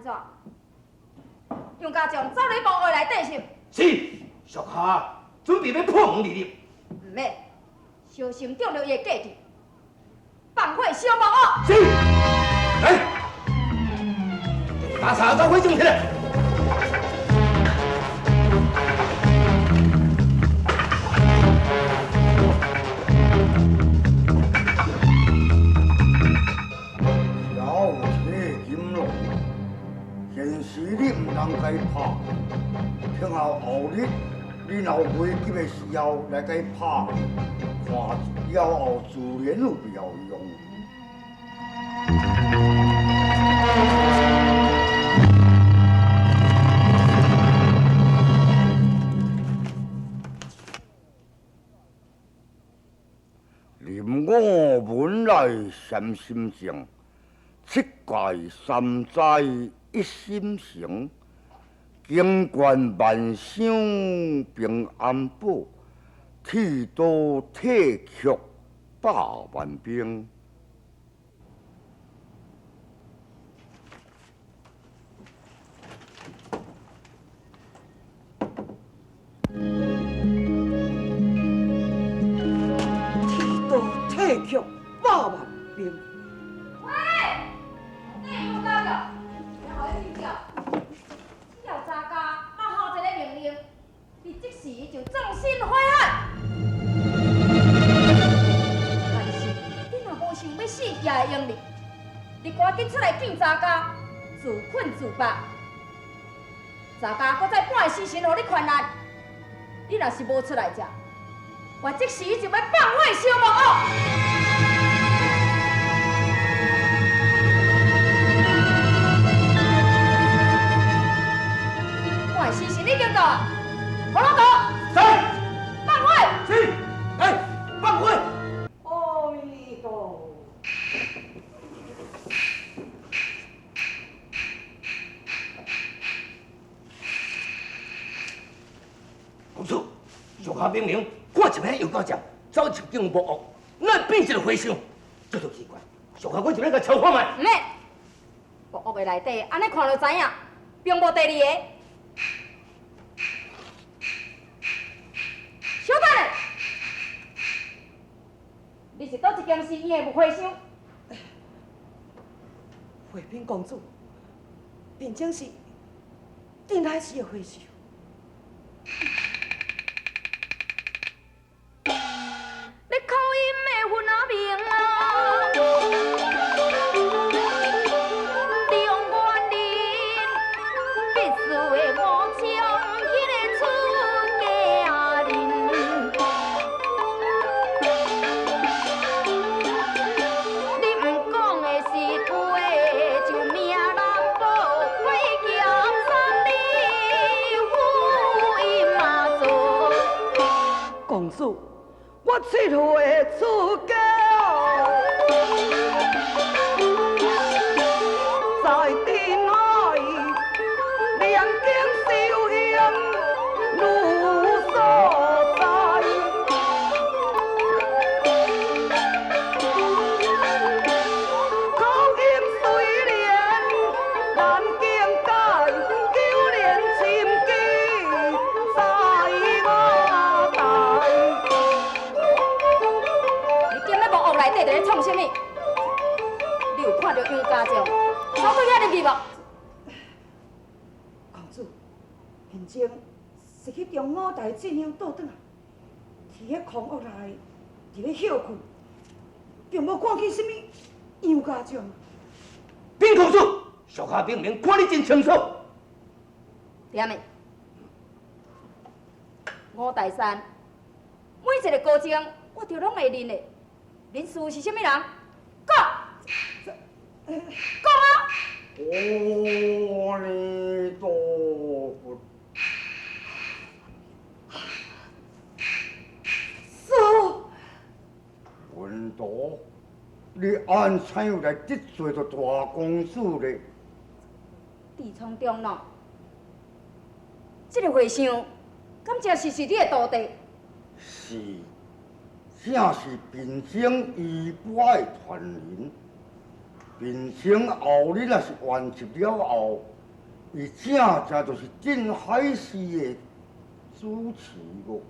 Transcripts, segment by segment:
怎？杨家将走入墓内底是？是，属下准备欲破门而入。毋免，小心中著伊的计计，放火烧墓屋。是，来，打柴走火种起来。小铁金龙，现时你毋通共伊拍，听候后日你若有危急的时候来共伊拍，看了后自然有妙用。林我本来禅心静，七界三灾一心成，经观万象平安保，剃刀退却百万兵。剃刀退却百万兵。喂，你杨家将，你予伊听著，只要查家发号一个命令，你即时就葬身火海。但是你若无想欲死也会用哩，你赶紧出来见查家，自困自拔。查家阁再半个时辰予你权限，你若是无出来食，我即时就欲放火烧墓屋。半个时辰已经到啊，胡老道，在，放火！是，来，放火！阿弥陀佛。公主，属下命令，看一摆杨家将走入间墓屋，咱变一个和尚，这就奇怪。属下我就欲共查看觅。毋免，墓屋的内底按呢看就知影，并无第二个。小等下，你是佗一间寺院的和尚？回禀公主，贫僧是定海寺的和尚。你口音的分啊明啊，中原人必须的五枪彼个出家人。你毋讲的是话，就命人报鬼剑三你福音嘛做。公主，我七岁出家，在定海念经修行如所在。口音虽然难境界，九年深记在我内。你踮咧墓屋内底伫咧创啥物？你有看著杨家将走对遐入去无？公主，贫僧是去中五台进香倒转来，伫彼空屋内伫咧歇睏，并无看见啥物杨家将。禀公主，属下明明看你真清楚。点的？五台山每一个高僧，我著拢会认的。恁师是啥物人？讲，讲啊！阿弥陀佛。师父，文徒，你按怎样来得罪著大公主呢？痔疮中脑，这个和尚，敢真是你的徒弟？是，正是贫僧衣钵的传人。贫僧后日若是圆寂了后，伊正正就是鎮海寺的主持哦。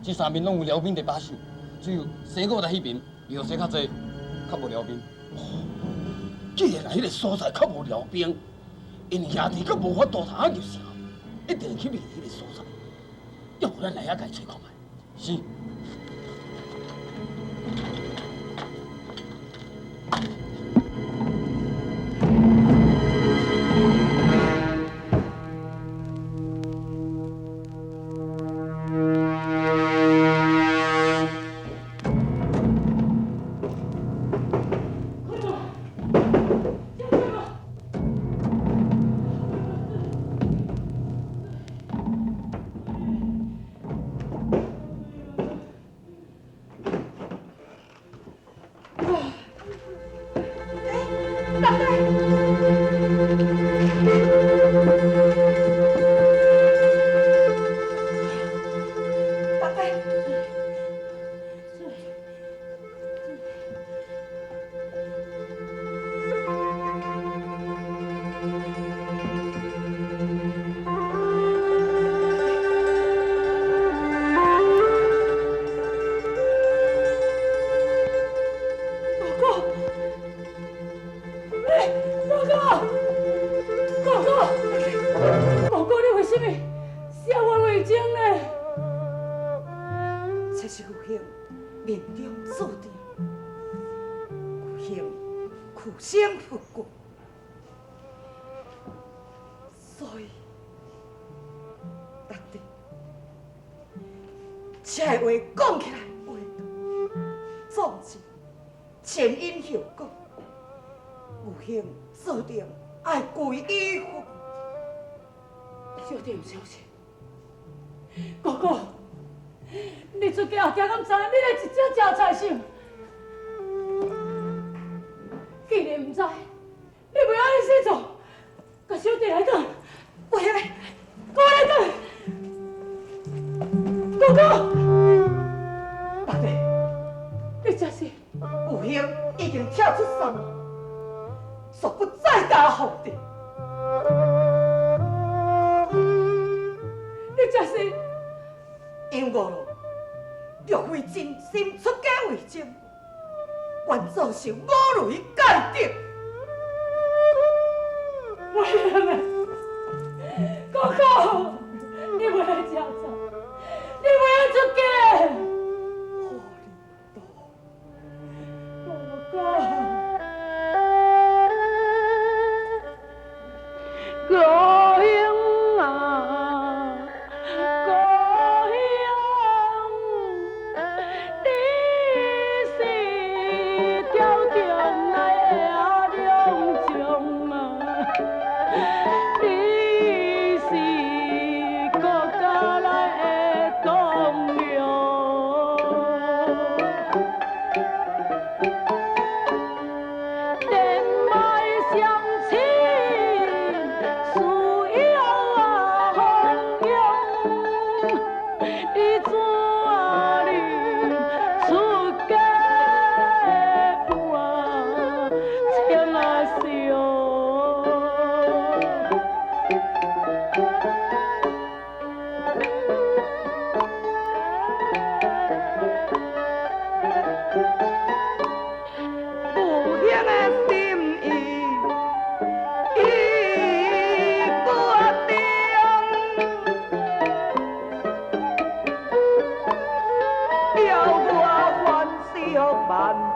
這三面攏有寮兵佇把守，只有西五台彼邊寮西較濟，較無寮兵。既然彼个所在較無寮兵，𪜶兄弟閣無法度通入城，一定去覓彼个所在。要無咱來遐共揣看覓。是。這話講起來話長，總之前因後果，有幸注定愛歸於佛。小弟毋相信，哥哥，你出家後，敢知你咧一只食菜心？既然毋知，你袂按呢死做，共小弟來轉，袂來，過來轉，哥哥。大弟，你這是有幸已經跳出山門，絕不再打皇帝。你這是因我咯，若非真心出家為僧，願做受五雷戒定。袂用的，哥哥，你袂愛這樣做，你袂愛出家。哥哥，哥兄啊，哥兄，你是朝中来的良将啊，你是國家來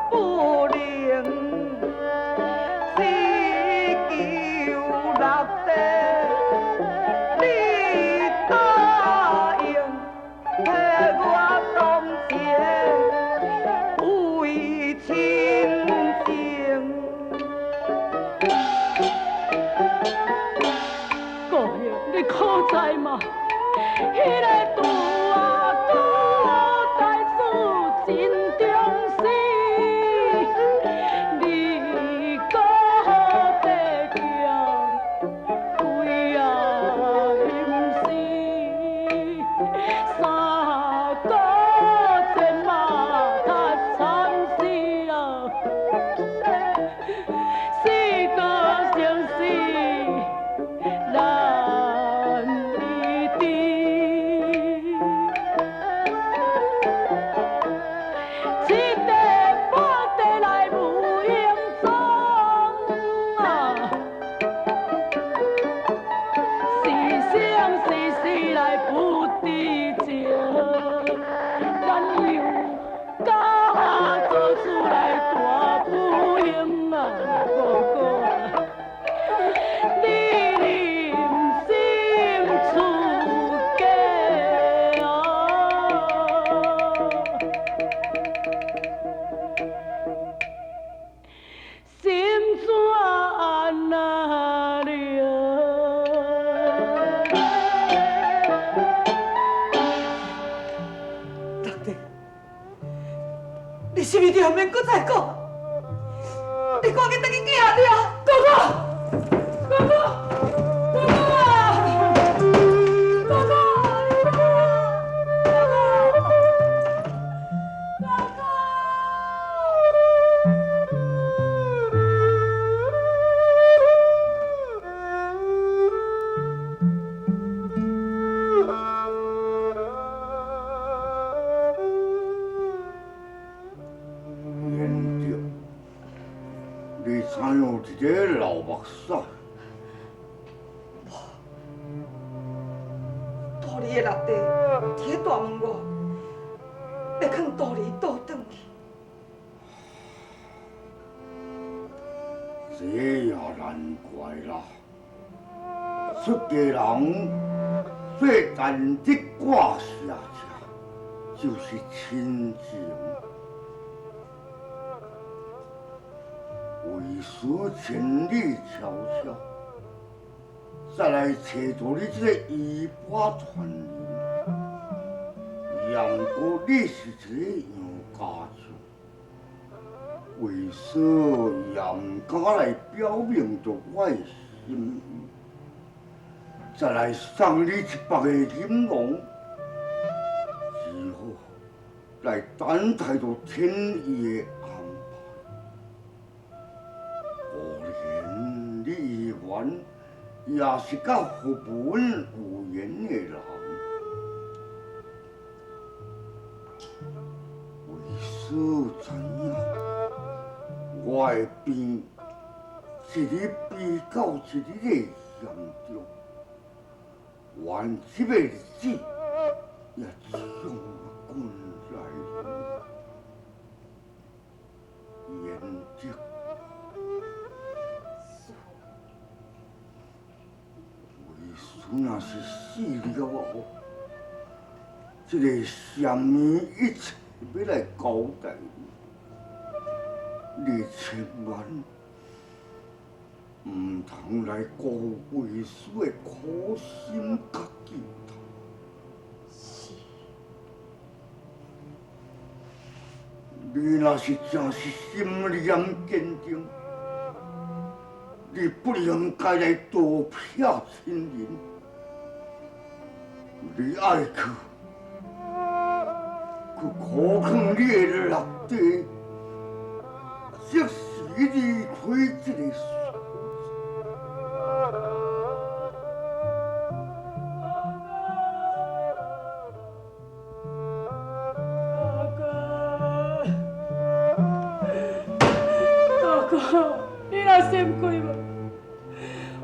不能，只求六弟你答应，替我当一个为亲情。国兄，你可知吗？彼个杜阿哥大师真重视，你阁白欠几仔心思，三姑这马较惨死啊，四个生死难医治。七地八地来无影踪啊，是生是死来不知情，咱又敢做出来大不幸啊，哥哥啊，你忍心出家啊？心怎安那了？六弟，你是毋是毋免阁再讲？你赶紧转去见阿爹！哥哥，哥哥，哥哥啊！哥哥，哥哥，哥哥！连着，你知影一个老目屎？杜丽的六弟伫咧大门外，欲劝杜丽倒转去。这也难怪啦，出家人最难得挂舍者，就是亲情。为师千里迢迢，再来找到你这个衣钵传人，也毋过你是一个杨家将，为师也毋敢来表明着我的心意，再来送你100个银龙，只好来等待着天意的安排。固然你议员也是佮佛门有缘的人，为师知影，我的病一日比到一日的严重，愿这个日子也将近来临。延德，为师若是死了后，这个啥物一切欲来交代你，你千万毋通来辜负为师的苦心佮寄托。是。你若是真是心念坚定，你不应该来刀劈亲人。你爱去，去苦劝你的六弟，即时离开这个所在。哥哥，你若心开无，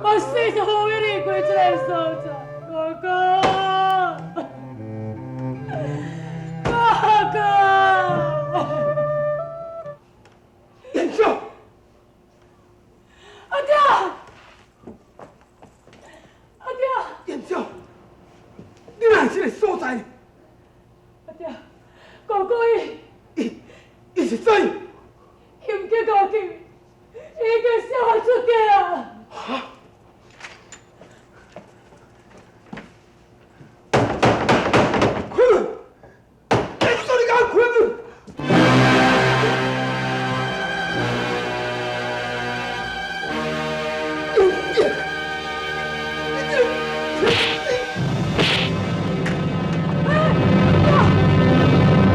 我死都无欲离开这个所在。哥哥，哥哥。阿爹，哥哥伊，伊伊是怎？伊毋记我记，伊已经烧予